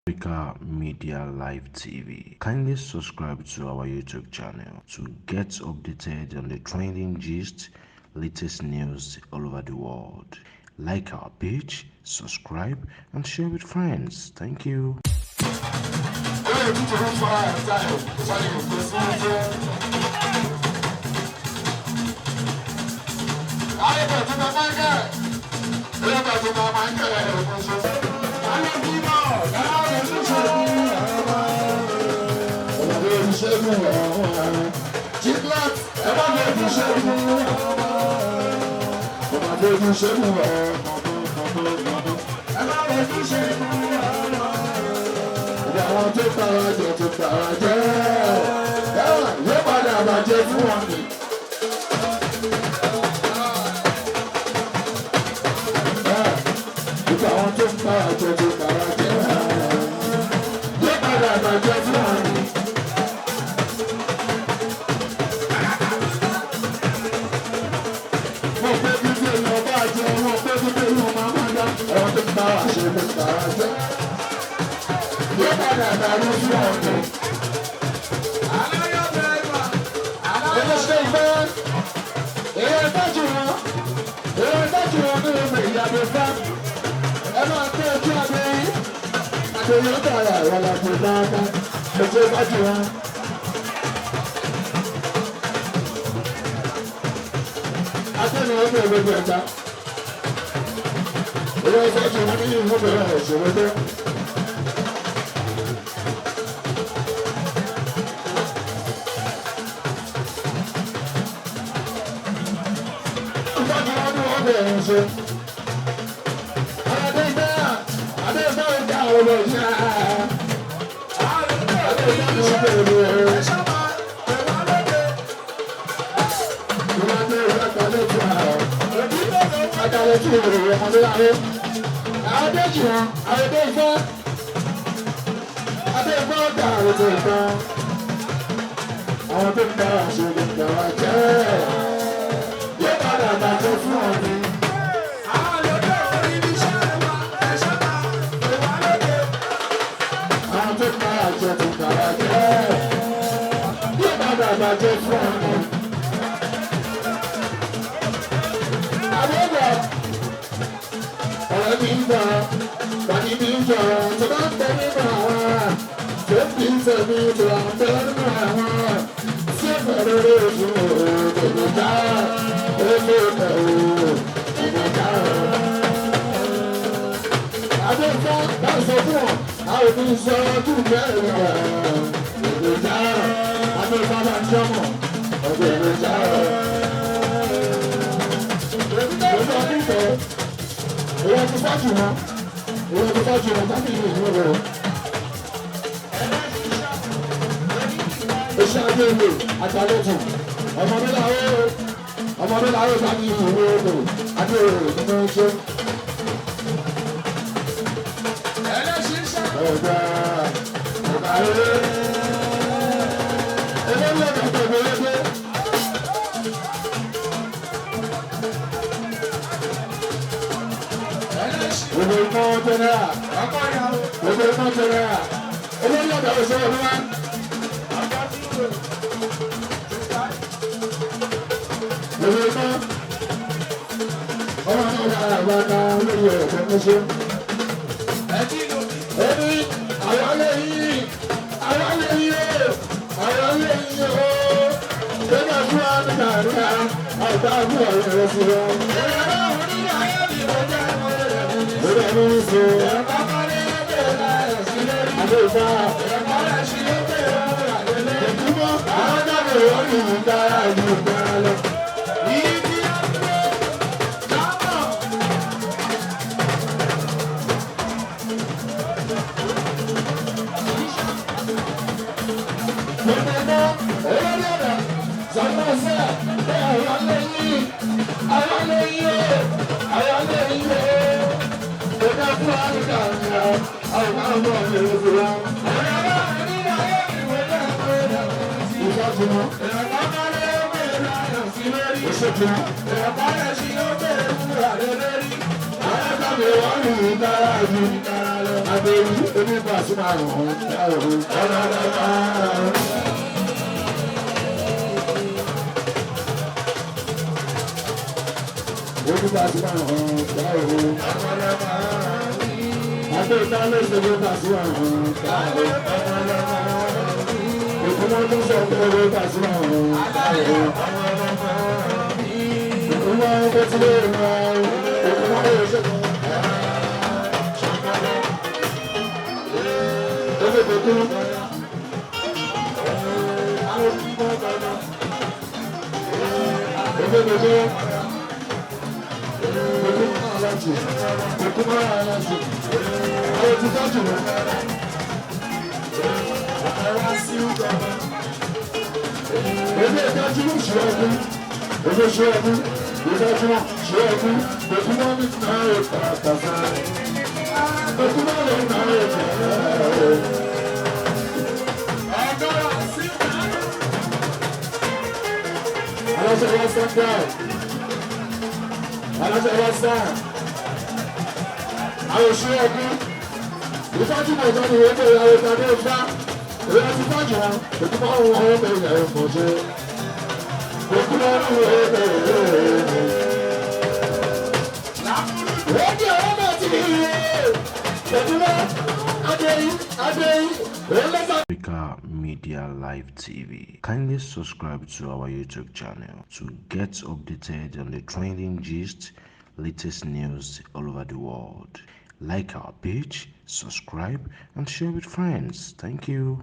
Africa Media Live TV. Kindly subscribe to our YouTube channel to get updated on the trending gist, latest news all over the world. Like our page, subscribe, and share with friends. Thank you. Àwọn tó tara jẹ tó tara jẹ yóò padà bàjẹ́ fún wọn ni. Gbogbo àwọn tó tara jẹ tó tara jẹ yóò padà bàjẹ́ fún wọn ni. Mo pé bíbí èèyàn bá jẹ, mo pé bíbí èèyàn máa máa dá. Àwọn tó tara ṣe tó tara jẹ yóò padà dàrú fún ọ̀nà. Olóṣèlú ìfẹ́, èèyàn ìtọ́jú wọn, èèyàn ìtọ́jú wọn ní ọmọ ìyàgbé fá. Ẹ máa tó ojú abẹ́ yín. Àtẹ̀yìn ọ̀tọ̀ ara ẹ̀rọ làgbé dáadáa. Ojú ìtọ́jú wọn. Atẹ́ni ọ̀tọ̀ ìgbẹ́jọ ẹ̀ta. Èèyàn ìtọ́jú wọn ní ìlú bẹ̀rẹ̀ ìṣòro tó. Ṣe. Àwọn tó ń bá aṣọ ìgbà jẹ́ yóò padà bàjẹ́ fún ọdún. Àwọn tó bá àjọ tó bàrà jẹ́ yóò padà bàjẹ́ fún ọmọ. Àbúrò ọ̀rẹ́ mi ń bọ̀, bàbí mi ń bọ̀, tó bá ń bẹ nínú àwọn tó ń bí sẹ́mi tó bá ń bẹ nínú àwọn tí ó fẹ́ lórí ojú òdòdó dá ó lè bẹ̀ òdòdó dá. Àbúrò bá sọ fún ọ àwọn òbí sọ ọdún mẹ́rin èròjà àbí bàbá ń jọmọ ọdún èròjà. Èròjà ọdún fẹ́ èyí ti fájú wọn èyí ti fájú wọn tábìlì ìlú rẹ̀. Iṣẹ́ ajé ìlú àtàlẹ́tù ọmọ mi làwọn ọmọ mi làwọn tábìlì ìlú rẹ̀ àti èrò nínú iṣẹ́. Ọ̀gá ọ̀gá rere olórí ọ̀gá tó gbèrègbè. Gbogbo iná jẹnẹra gbogbo iná jẹnẹra olórí ọ̀gá òṣèré olúwa. Gbogbo iná ọmọ náà wà lára olórí ọ̀gá tó ṣe. Ẹni àwọn lẹ́yìn àwọn lẹ́yìn o àwọn lẹ́yìn o lẹ́yìn àdúrà nígbà àdúrà àìgbà àdúrà rẹ̀ sí wọn. Lórí ẹni ní sọ àdé ìfà ìdúmọ̀ àwọn jáde wọ́n ní ìgbà ìgbà lọ. Mi wọ́n rí i dára ju àbẹ̀wò oníbàṣúmọ̀ àrùn ọ̀rọ̀ ọ̀rọ̀. Africa Media Live TV. Kindly subscribe to our YouTube channel to get updated on the trending gist, latest news all over the world. Like our page, subscribe, and share with friends. Thank you.